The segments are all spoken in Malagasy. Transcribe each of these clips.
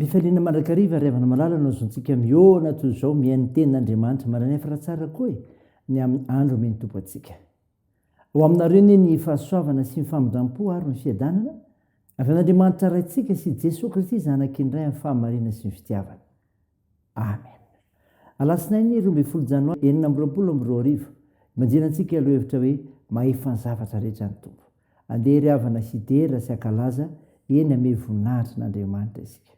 Am-pifaliana mandrakariva ry havana malala no azontsika mihaona toy izao mihaino ny tenin'Andriamanitra mananefy raha tsara koa e ny amin'ny andro omen'ny Tompo antsika. Ho aminareo anie ny fahasoavana sy ny famindram-po ary ny fiadanana avy amin'Andriamanitra Raintsika sy Jesoa Kristy Zanaky ny Ray amin'ny fahamarinana sy ny fitiavana. Amen. Alatsinainy 12 Janoary 2026, Ibanjina antsika lohahevitra hoe Mahefa ny zavatra rehetra ny Tompo. Andeha ry havana hidera sy hankalaza, eny hamehy voninahitra an'Andriamanitra isika.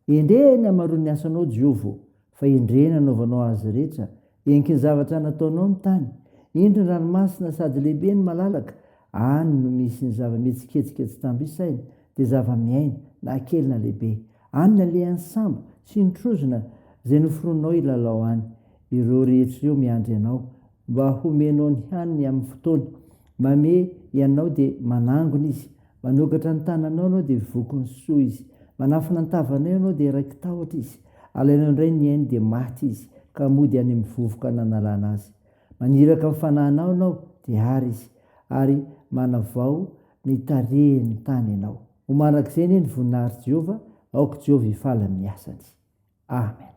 Endrey ny hamaroan'ny asanao Jehovah ô, fa endrey nanaovanao azy rehetra, enky ny zavatra nataonao ny tany. Indro ny ranomasina sady lehibe no malalaka, any no misy ny zava-mihetsiketsika tsy tambo isaina, dia zava-miaina, na kely na lehibe. Any ny alehan'ny sambo, sy ny trozona izay noforoninao hilalao any. Ireo rehetra ireo miandry anao, Mba homenao ny haniny amin'ny fotoana. Mamehy ianao dia manangona izy. Manokatra ny tananao ianao dia voky ny soa izy. Manafina ny tavanao ianao dia raiki-tahotra izy. Alainao indray ny ainy dia maty izy, ka mody any amin'ny vovoka nanalana azy. Maniraka ny fanahinao ianao dia ary izy, ary manavao ny tarehin'ny tany ianao. Ho mandrakizay anie ny voninahitr'i Jehovah, aoka Jehovah hifaly amin'ny asany. Amen.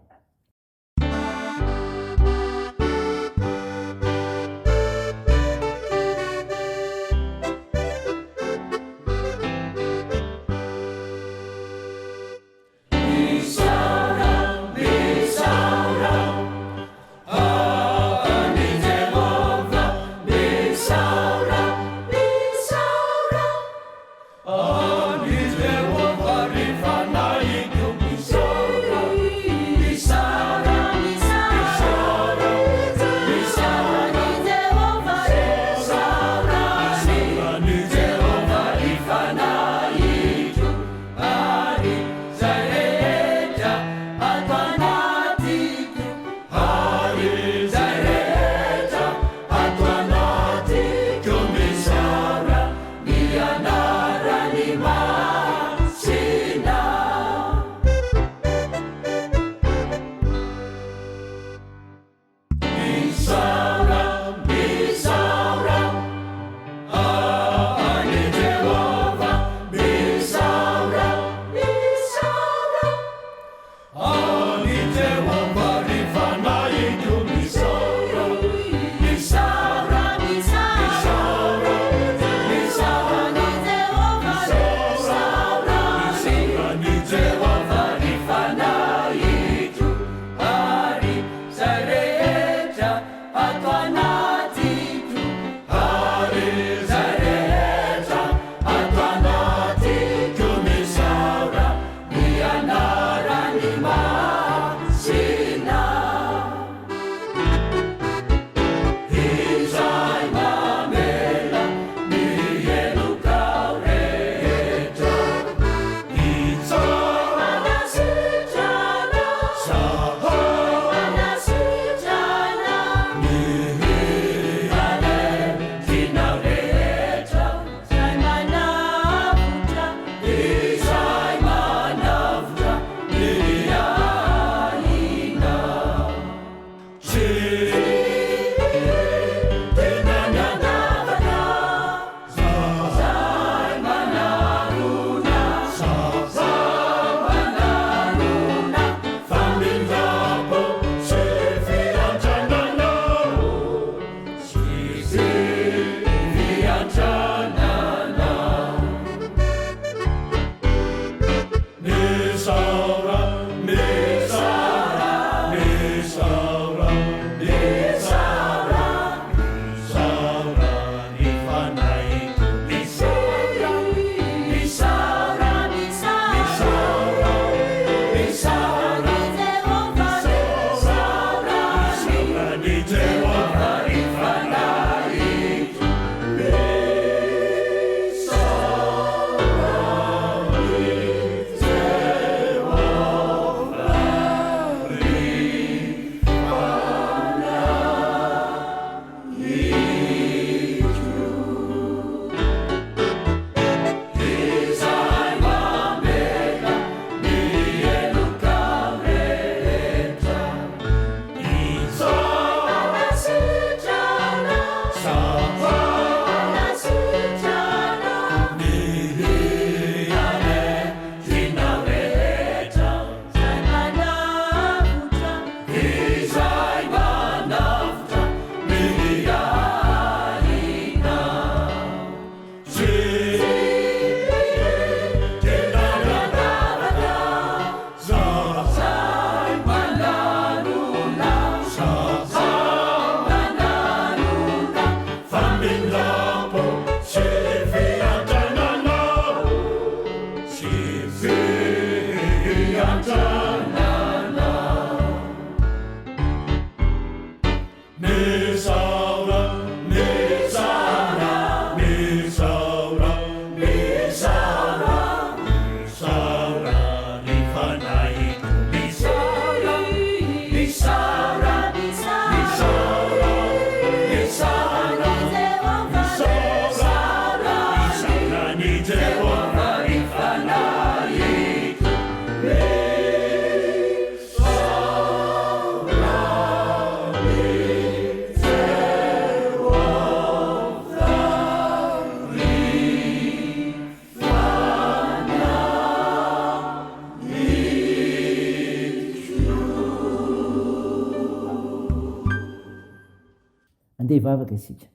Andeha hivavaka isika.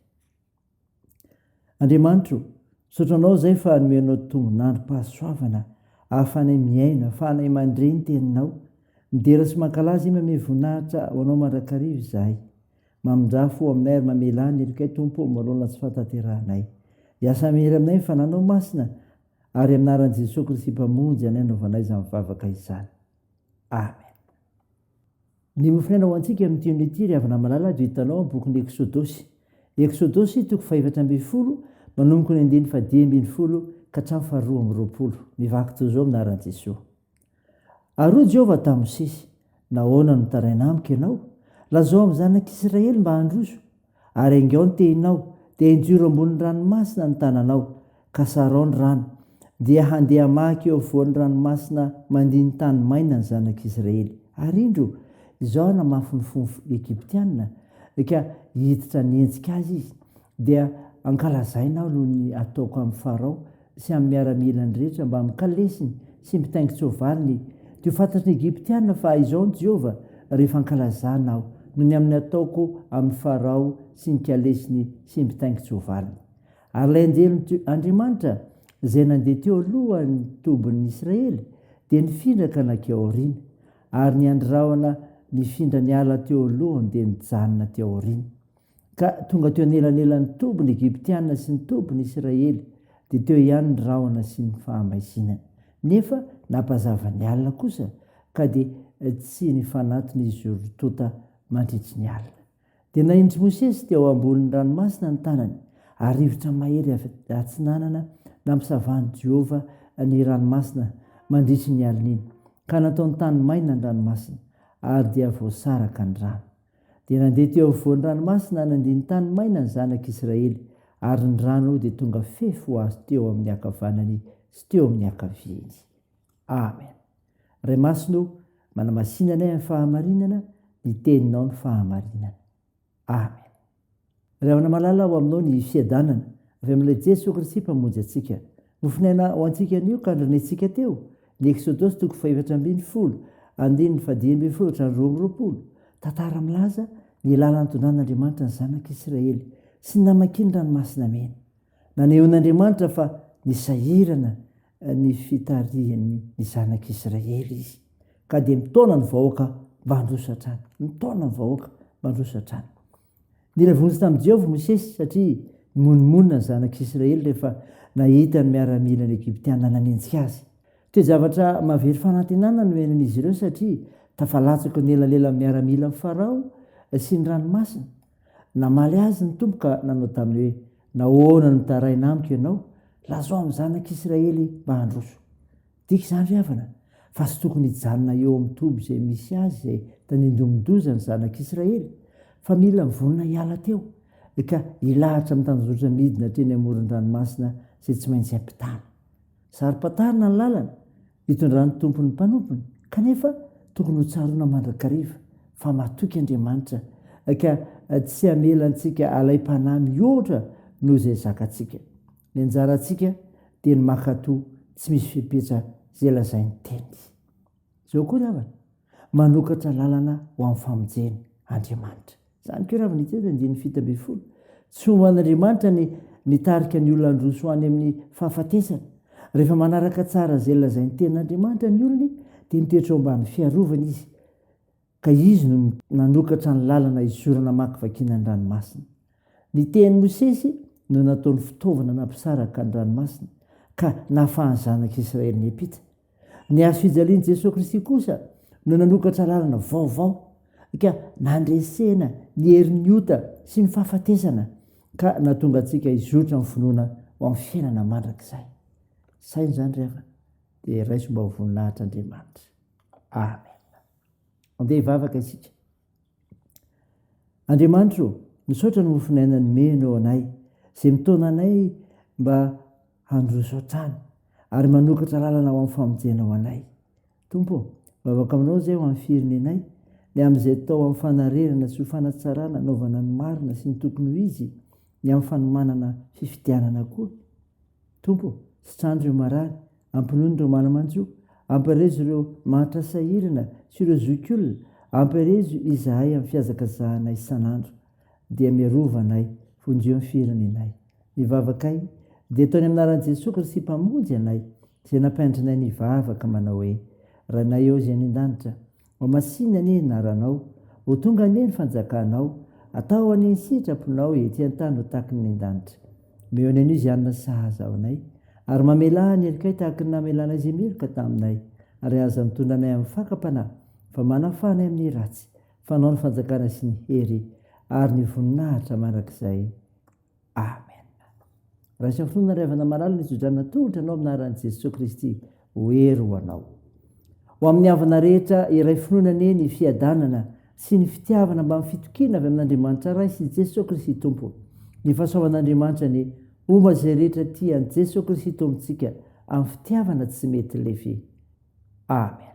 Andriamanitro, misaotra Anao izay fa nomenao tombon'androm-pahasoavana ahafahanay mihaino, ahafahanay mandre ny Teninao. Midera sy mankalaza Iha manome voninahitra ho Anao mandrakariva izahay. Mamindrà fo aminay ary mamelà ny helokay Tompo ô manoloana tsy fahatanterahanay. Hiasa mahery aminay ny Fananao Masina ary amin'ny anaran'i Jesoa Kristy Mpamonjy anay anaovanay izany vavaka izany. Amen. Ny mofonaina ho antsika amin'ity anio ity ry havana malala dia hitanao amin'ny bokin'ny Eksodosy. Eksodosy toko fahefatra ambinifolo manomboka ny andininy fahadimy ambinifolo ka hatramin'ny faharoa amby roapolo. Mivaky toy izao amin'ny anaran'i Jesoa. Ary hoy Jehovah tamin'i Mosesy, Nahoana no mitaraina amiko ianao? Lazao amin'ny zanak'Israely mba handroso. Ary aingao ny tehinao, dia enjiro ambonin'ny ranomasina ny tananao, ka sarao ny rano, dia handeha hamaky eo afovoan'ny ranomasina mandia ny tany maina ny zanak'Israely. Ary indro, izao hanamafy ny fon'ny Egyptiana, ka hiditra hanenjika azy izy, dia hankalazaina aho noho ny ataoko amin'i Farao sy amin'ny miaramilany rehetra mbamin'ny kalesiny sy ny mpitaingin-tsoavaliny, dia ho fantatry ny Egyptiana fa Izaho no Jehovah, rehefa ankalazana Aho, noho ny amin'ny ataoko amin'i Farao sy ny kalesiny sy ny mpitaingin-tsoavaliny. Ary ilay anjelin' Andriamanitra izay nandeha teo alohan'ny tobin'ny Israely dia nifindra ka nankeo aoriana, ary ny andry rahona nifindra niala teo alohany dia nijanona teo aoriana. Ka tonga teo anelanelan'ny tobin'ny Egyptiana sy ny tobin'ny Isiraely, dia teo ihany ny rahona sy ny fahamaizinana. Nefa nampazava ny alina kosa, ka dia tsy nifanatona izy roa tonta mandritry ny alina. Dia nahindr'i Mosesy teo ambonin'ny ranomasina ny tanany, ary rivotra mahery avy atsinanana nampisavan'i Jehovah ny ranomasina mandritry ny alina iny, ka nataony tany maina ny ranomasina, ary dia voasaraka ny rano. Dia nandeha teo afovoan'ny ranomasina nandia ny tany maina ny zanak'Israely, ary ny rano dia tonga fefy ho azy teo amin'ny ankavanany sy teo amin'ny ankaviany. Amen. Ray Masina o, manamasina anay amin'ny fahamarinana, ny Teninao no fahamarinana. Amen. Ry havana malala, ho aminao ny fiadanana avy amin'ilay Jesoa Kristy Mpamonjy antsika. Nofonaina ho antsika anio ka andrenesintsika teo ny Eksodosy toko fahefatra ambinifolo, andininy fahadimy ambinifolo hatramin'ny 22, tantara milaza ny lalan-tondran'Andriamanitra ny zanak'Israely sy ny namakiany ranomasina mena. Nanehoan'Andriamanitra fa nisahirana ny fitarihany ny zanak'Israely izy, ka dia mitaona ny vahoaka mba handroso hatrany. Mitaona ny vahoaka mba handroso hatrany. Nila vonjy tamin'i Jehovah Mosesy satria nimonomonona ny zanak'Israely rehefa nahita ny miaramilan'ny Egyptiana nanenjika azy. Toe-javatra mahavery fanantenana no iainan'izy ireo satria tafalatsaka anelanelan'ny miaramilan'i Farao sy ny ranomasina. Namaly azy ny Tompo ka nanao taminy hoe, Nahoana no mitaraina amiko ianao? Lazao amin'ny zanak'Israely mba handroso. Dika izany ry havana, fa tsy tokony hijanona eo amin'ny toby izay misy azy izay tandindomin-doza ny zanak'Israely, fa mila mivonona hiala teo, ka hilahatra amin'ny tanjozotra midina hatreny amoron-dranomasina izay tsy maintsy ampitana. Saro-pantarina ny lalana itondran'ny Tompo ny mpanompony, kanefa tokony ho tsaroana mandrakariva fa matoky Andriamanitra ka tsy hamela antsika halaim-panahy mihoatra noho izay zakantsika. Ny anjarantsika dia ny mankatò tsy misy fepetra izay lazain'ny Teniny. Izao koa ry havana, manokatra lalana ho amin'ny famonjena Andriamanitra. Izany koa ry havana, ity ny andininy 17. Tsy ho an'Andriamanitra ny mitarika ny olona handroso ho any amin'ny fahafatesana. Rehefa manaraka tsara izay lazain'ny Tenin'Andriamanitra ny olony, dia mitoetra eo ambany fiarovana izy. ka izy no nanokatra ny lalana hizorana hamakivakiana ny ranomasina. Ny tehin'i Mosesy no nataony fitaovana nampisaraka ny ranomasina, ka nahafahan'ny zanak'Israely niampita. Ny hazo fijalian'i Jesoa Kristy kosa no nanokatra lalana vaovao, ka nandresena ny herin'ny ota sy ny fahafatesana, ka nahatonga antsika hizotra amin'ny finoana ho amin'ny fiainana mandrakizay. Saino izany ry havana, dia raiso mba ho voninahitr'Andriamanitra. Amen. Andeha hivavaka isika. Andriamanitro ô, misaotra ny mofon'aina nomenao anay, izay mitaona anay mba handroso hatrany ary manokatra lalana ho amin'ny famonjena ho anay. Tompo ô, mivavaka aminao izay ho amin'ny firenenay, ny amin'izay atao amin'ny fanarenana sy ho fanatsarana anaovana ny marina sy ny tokony ho izy, ny amin'ny fanomanana fifidianana koa. Tompo ô, sitrano ireo marary, ampinono ireo mana-manjo, ampaherezo ireo mahantra sahirana sy ireo zokiolona, ampaherezo izahay amin'ny fihazakazahana isan'andro. Dia miarova anay, vonjeo ny firenenay. Ny vavakay dia ataony amin'ny anaran'i Jesoa Kristy Mpamonjy anay, izay nampiandrinay ny hivavaka manao hoe, Rainay eo izay any an-danitra, ho masìna anie ny anaranao, ho tonga anie ny fanjakanao, atao anie ny sitraponao ety an-tany ho tahaky ny any an-danitra. Omeo anay anio izay hanina sahaza ho anay, ary mamelà ny helokay tahaky ny namelanay izay meloka taminay, ary aza mitondra anay amin'ny fakam-panahy, fa manafaha anay amin'ny ratsy, Fanao ny fanjakana sy ny hery ary ny voninahitra mandrakizay. Amen. Raiso amin'ny finoana ry havana malala ny tsodrano natolotra anao amin'ny anaran'i Jesoa Kristy ho hery ho anao. Ho amin'ny havana rehetra iray finoana anie ny fiadanana sy ny fitiavana mbamin'ny fitokiana avy amin'Andriamanitra Ray sy Jesoa Kristy Tompo. Ny fahasoavan'Andriamanitra anie homba izay rehetra tia an'i Jesoa Kristy Tompontsika amin'ny fitiavana tsy mety lefy. Amen.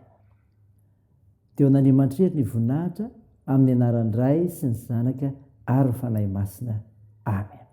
Dia ho an'Andriamanitra irery ny voninahitra, amin'ny anaran'ny Ray sy ny Zanaka ary ny Fanahy Masina. Amen.